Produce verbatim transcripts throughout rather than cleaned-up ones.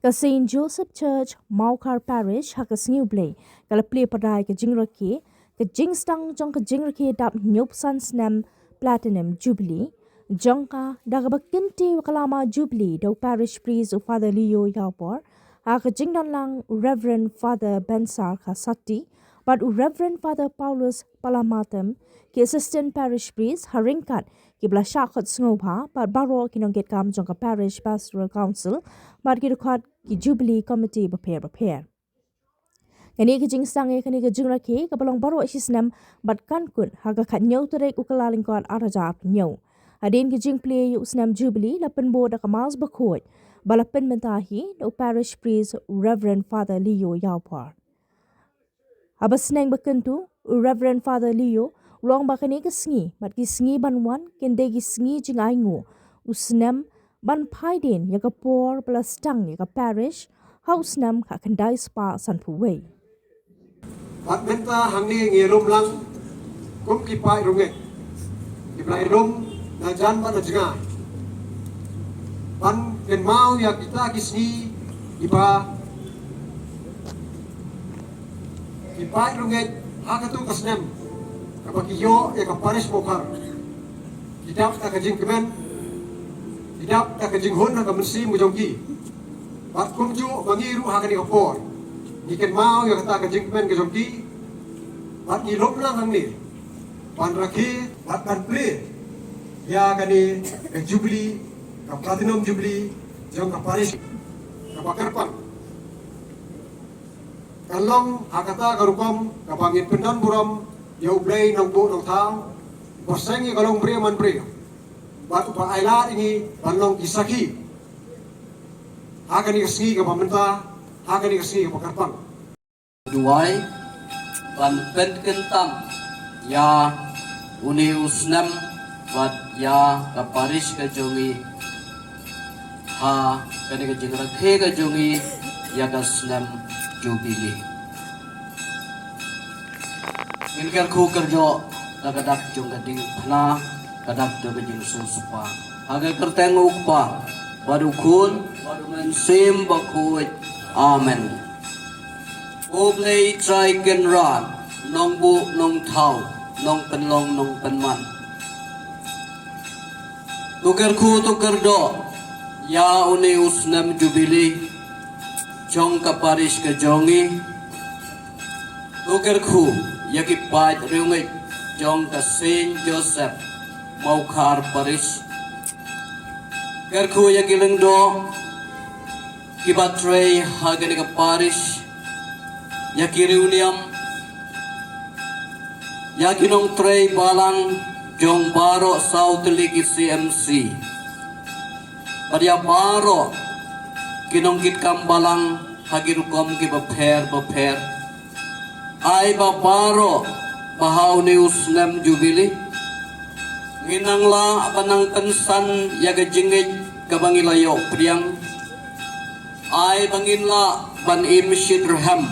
Ka Saint Joseph Church, Mawkhar Parish, ha ka Sngi U Blei ka la plie pyrthai ka jingrakhe ka jingsdang jong ka jingrakhe dap hynñiewphew san snem Platinum Jubilee jong ka, da kaba kyntiew ïa ka lama Jubilee da u Parish Priest u Father Leo Ïawpor, ha ka jingdonlang u Reverend Father Bensar Kharsati bad u Reverend Father Paulus Palamartham, ki Assistant Parish Priest, ha ryngkat kiba la shah khot sngewbha bad baroh ki nongkitkam jong ka Parish Pastoral Council bad ki dkhot ki Jubilee Committee bapher bapher. Kane ka jingsdang ïa kane ka jingrakhe kaba long baroh shi snem bad kan kut ha ka khathynñiew tarik u Kyllalyngkot arhajar arphew hynñiew. Hadien ka jingplie ïa u snem Jubilee la pynbud da ka Mass bakhuid ba la pynmynta hi da u Parish Priest Reverend Father Leo Ïawpor. Haba sneng ba kyntu, u Reverend Father Leo u la ong ba kane ka sngi bad ki sngi ban wan kin dei ki sngi jingainguh, u snem ban phai dien ïa ka por ba la sdang ïa ka parish ha u snem khatkhyndai spah sanphew wei. Bad mynta hangne ngi lum lang kum ki paid riewngeit kiba la ïalum na jan bad na jngai ban kynmaw ïa kita ki sngi kiba ki paid riewngeit ha katto ka snem kaba ki ïoh ïa ka parish Mawkhar. Ki dap da ka jingkmen, ki dap da ka jinghun ha ka mynsiem ka jong ki. Bad kumjuh ma ngi ruh ha kane ka por ngi kynmaw ïa kata ka jingkmen ka jong ki. Bad ngi lum lang hangne ban rakhe bad ban plie ïa kane ka Jubilee, ka Platinum Jubilee jong ka parish kaba kyrpang. Kan long ha kata ka rukom kaba ngin pyndon burom ïa U Blei Nongbuh Nongthaw, uba seng ïa ka longbriew manbriew bad uba ailad ïa ngi ban long ki sakhi ha kane ka sngi kaba mynta, ha kane ka sngi kaba kyrpang. Duwai ban pynkyntang ïa une u snem bad ïa ka parish ka jong ngi ha kane ka jingrakhe ka jong ngi ïa ka snem Jubilee. Ngin kyrkhu kyrdoh da ka dak jong ka diengphna, ka dak jong ka jingsiewspah. Ha ka kyrteng U Kpa bad U Khun bad U Mynsiem Bakhuid. Amen. U Blei Trai Kynrad, Nongbuh Nongthaw, Nongpynlong Nongpynman, to kyrkhu to kyrdoh ïa une u snem Jubilee jong ka parish ka jong ngi. To kyrkhu ïa ki paid riewngeit jong ka Saint Joseph Mawkhar Parish. Kyrkhu ïa ki lyngdoh kiba trei ha kane ka parish, ïa ki riewniam, ïa ki nongtrei balang jong baroh saw tylli ki C M C, bad ïa baroh ki nongkitkam balang ha ki rukom kiba pher bapher. Ai ba baroh ba ha une u snem Jubilee ngin nang lah ban nang pynsan ïa ka jingngeit kaba ngi la ïoh pdiang. Ai ba ngin lah ban im shitrhem.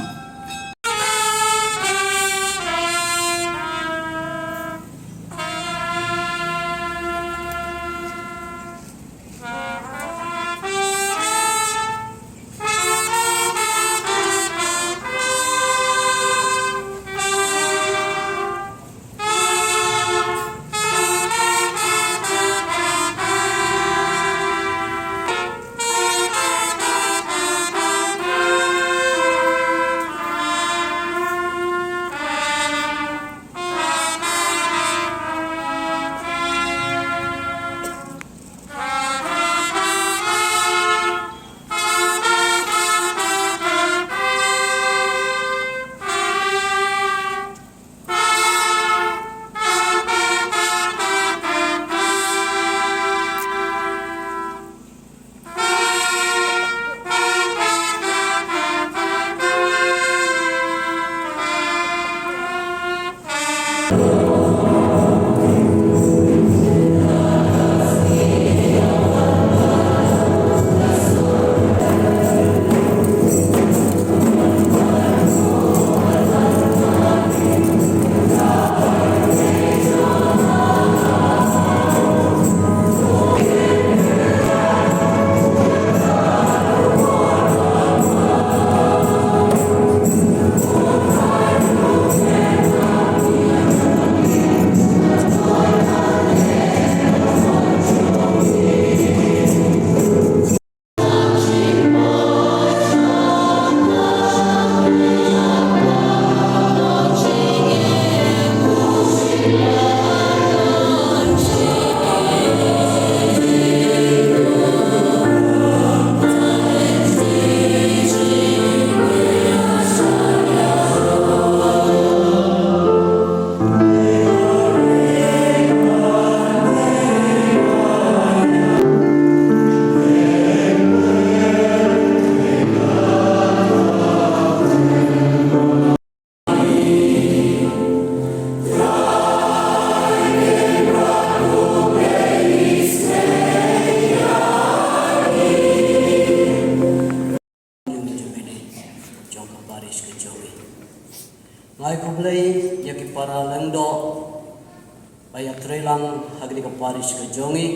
ba ïatrei lang ha kane ka parish ka jong ngi,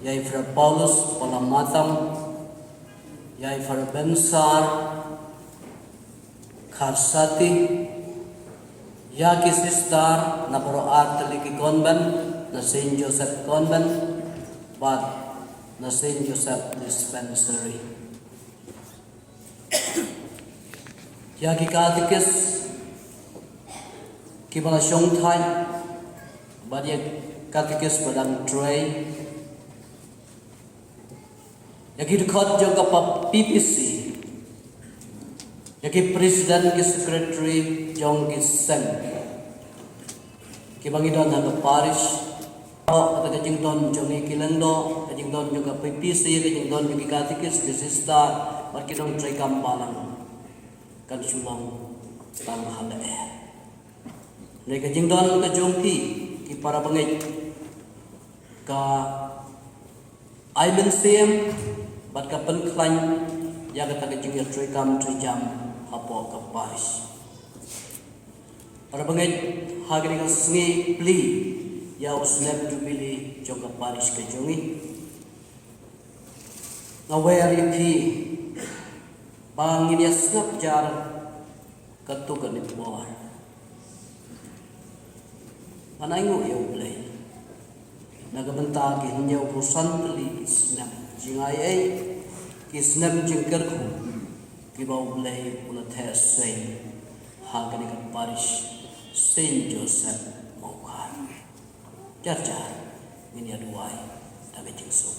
ïa i Father Paulus Palamatan, ïa i Father Bensar Kharsati, ïa ki sister na baroh ar tylli ki convent, na Saint Joseph Convent bad na Saint Joseph Dispensary. Ïa ki katikis kiba la shong thait bad ïa ki katikis ba dang trei. Ïa ki dkhot jong ka P P C, ïa ki president, ki secretary jong ki seng kiba ngi don ha ka parish. Kata ka jingdon jong ngi ki lyngdoh, ka jingdon jong ka P P C, ka jingdon jong ki katikis, ki sister bad ki nongtrei kam balang kan shu long tang ha lyer. Hynrei ka jingdon ka jong phi ki para bangeit ka ai mynsiem bad ka pynkhlaiñ ïa kata ka jingïatrei kam trei jam hapoh ka parish. Para bangeit, ha kane ka sngi plie ïa u snem jubili jong ka parish ka jong ngi, nga wer ïa phi ba ngin ïa sngap jar katto katne por ban ainguh ïa U Blei na ka bynta ki hynñiewphew san tylli ki snem jingai ei, ki snem jingkyrkhu kiba U Blei u la theh sei ha kane ka parish Saint Joseph Mawkhar. Jar jar ngin ïa duwai da ka jingso.